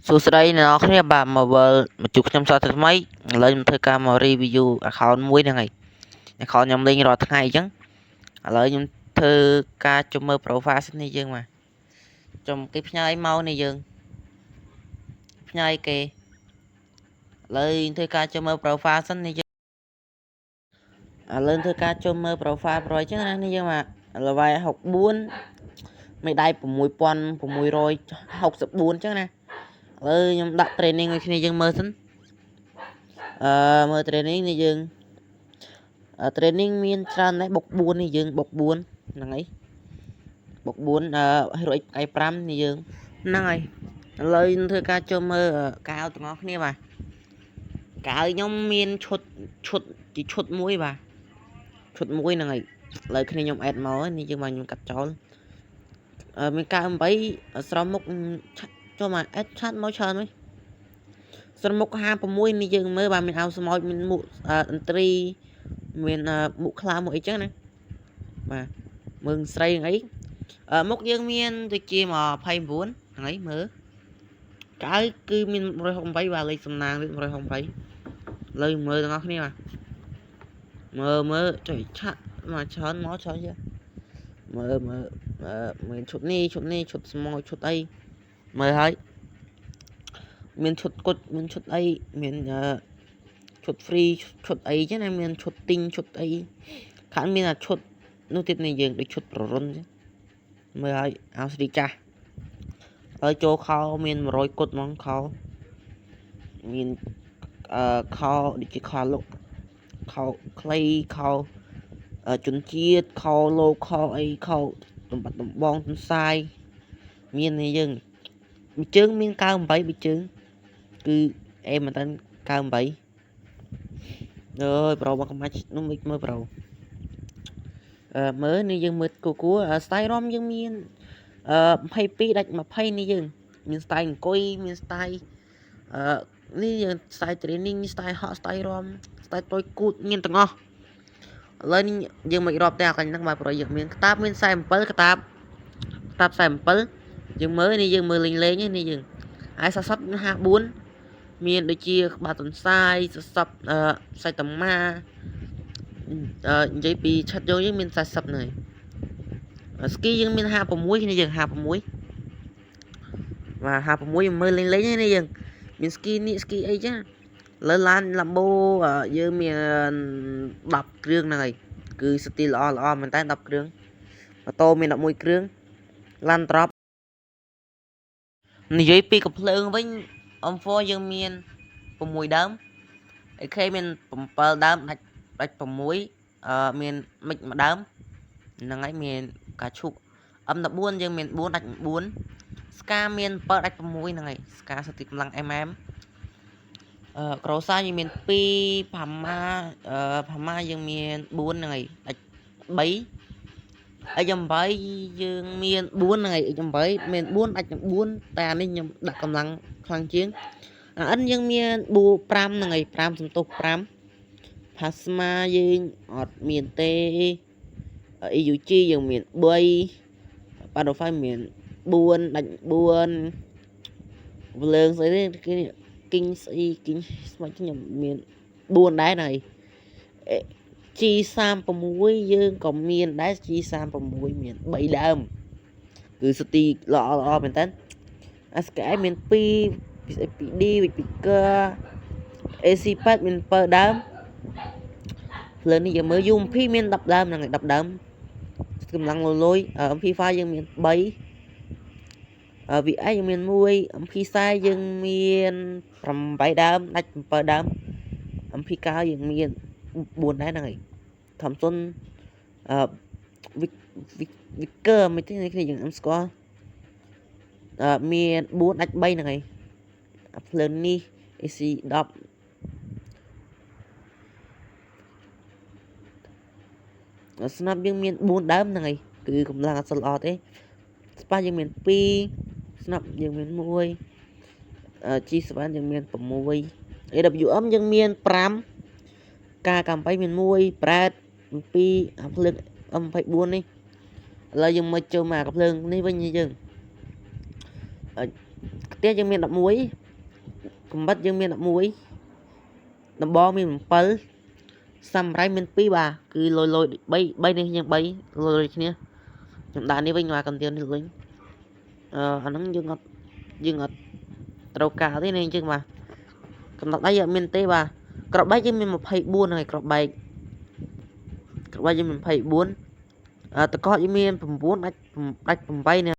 សួស្តីអ្នកនរគ្នាបាទមកវិលមកជួបខ្ញុំសតថ្មីឥឡូវខ្ញុំធ្វើការមក review account មួយហ្នឹងហើយ account ខ្ញុំលេងរាល់ថ្ងៃអញ្ចឹងឥឡូវខ្ញុំធ្វើការជុំមើល profile សិននេះយើងបាទចំគេផ្ញើឲ្យមកនេះយើងផ្ញើឲ្យគេឥឡូវធ្វើការជុំមើល profile សិននេះយើងឥឡូវធ្វើការជុំមើល profile ប្រយអញ្ចឹងណានេះយើងបាទ level 64មេដៃ6664អញ្ចឹងណាឥឡូវខ្ញុំដាក់ training ឲ្យគ្នាយើងមើលសិនអឺមើល training នេះយើង training មានច្រើនដែរបុក4នេះយើងបុក4ហ្នឹងហើយបុក4អឺ Hero X ផ្កាយ5នេះយើងហ្នឹងហើយឥឡូវខ្ញុំធ្វើការចូលមើលកៅទាំងអស់គ្នាបាទកៅខ្ញុំមានឈុតឈុតជាឈុតមួយបាទឈុតមួយហ្នឹងហើយឥឡូវគ្នាខ្ញុំ add មកនេះយើងបាទខ្ញុំកាត់ចោលអឺមានកៅ8ស្រមមុខចូលមក add chat មកច្រើនវិញស្រមុខ56នេះយើងមើលបាទមានអាវស្មោចមានមុខអន្ត្រីមានមុខខ្លាមុខអីចឹងណាបាទមើលស្រីនឹងអីមុខយើងមានដូចជា29ហ្នឹងហើយមើលកៅគឺមាន168បាទលេខសំណាងលេខ168លើមើលទាំងអស់គ្នាបាទមើលមើលចុចឆាក់មកច្រើនមកច្រើនទៀតមើលមើលមានឈុតនេះឈុតនេះឈុតស្មោចឈុតអីមើលហើយមានឈុតគុជមានឈុតអីមានឈុត free ឈុតអីចឹងណាមានឈុតទិញឈុតអីខាងមានអាឈុតនោះទៀតនេះយើងដូចឈុតប្ររុនចឹងមើលហើយអាវស្រីចាស់ហើយចូលខោមាន100គុតហ្មងខោមានអឺខោដូចជាខោលុកខោខ្លីខោជនជាតិខោលោកខោអីខោតំបាត់ដំបងទន្សាយមាននេះយើងមួយជើងមាន98មួយជើងគឺអេមែនតើ98អើយប្រូមកកម្មាច់នោះមិនមើលប្រូអឺមើលនេះយើងមើលគូគូ style រំយើងមានអឺ22ដាច់20នេះយើងមាន style អង្គុយមាន style អឺនេះយើង style training style ហក់ style រំ style តុយគូតមានទាំងអស់ឥឡូវនេះយើងមករាប់តែអាកន្លែងហ្នឹងបាទប្រូយើងមានក្តាប់មាន47ក្តាប់ក្តាប់47យើងមើលនេះយើងមើលលេងលេងនេះយើងហើយ40 54មានដូចជាក្បាលទន្សាយសសពអឺសាច់តម៉ាអឺនិយាយពីឆាត់យកយើងមាន40ហ្នឹងហើយស្គីយើងមាន56គ្នាយើង56បាទ56មើលលេងលេងនេះយើងមានស្គីនេះស្គីអីចឹងលើឡាន Lambo យើងមាន10គ្រឿងហ្នឹងហើយគឺស្ទីលល្អល្អមែនតើ10គ្រឿងម៉ូតូមាន11គ្រឿងឡានត្រប់និយាយពីកំភ្លើងវិញ M4 យើងមាន6ដើម AK មាន7ដើមដាច់ដាច់6អឺមានមិចមួយដើមហ្នឹងហើយមានកាឈុក M14 យើងមាន4ដាច់9ស្កាមាន7ដាច់6ហ្នឹងហើយស្កាសតិកម្លាំង MM អឺក្រូសាយើងមាន2ផាម៉ាអឺផាម៉ាយើងមាន4ហ្នឹងហើយដាច់3 X8 យើងមាន4ហ្នឹងហើយ X8 មាន4ដាច់9តែអានេះខ្ញុំដាក់កម្លាំងខ្លាំងជាងអា N យើងមាន4 5ហ្នឹងហើយ5សន្ទុះ5 Plasma យើងអត់មានទេ EUG យើងមាន3 Battlefield មាន4ដាច់4ភ្លើងស្អីទេគេគីងស្អីគីងស្មាច់ខ្ញុំមាន4ដែរហើយ G36 យើងក៏មានដែរ G36 មាន3ដើមគឺស្ទីល្អល្អមែនតើ SKS មាន2 2D Picker AC8 មាន7ដើមភ្លើងនេះយើងមើល UMP មាន10ដើមហ្នឹង10ដើមកម្លាំងលលយ MP5 យើងមាន3 VS យើងមាន1 MP40 យើងមាន8ដើមដាច់7ដើម MP9 យើងមាន4ដែរហ្នឹងហើយ Thompson អឺ Vicker មិនទេគ្នាយើងអត់ស្គាល់អឺមាន4ដាច់3ហ្នឹងហើយភ្លើងនេះ AC 10ស្នាប់យើងមាន4ដើមហ្នឹងហើយគឺកម្លាំងអត់សូវល្អទេស្ប៉ាយើងមាន2ស្នាប់យើងមាន1 G7 យើងមាន6 AWM យើងមាន5ការកំ8មាន1ប្រែត2អាភ្លើង M24 នេះឥឡូវយើងមកចូលមកអាភ្លើងនេះវិញយើង ខ្ទះយើងមាន11កំបិតយើងមាន11ដំបងមាន7សាមរ៉ៃមាន2បាទគឺលយលយ3 3នេះយើង3លយលយគ្នាខ្ញុំដាក់នេះវិញបាទកន្ទៀននេះវិញអឺអាហ្នឹងយើងអត់ត្រូវការទេនេះអញ្ចឹងបាទកំណត់ដៃអត់មានទេបាទក្របបែកយើងមាន24ហើយក្របបែកក្របបែកយើងមាន24អឺតកកយើងមាន9ដាច់ដាច់8នេះ។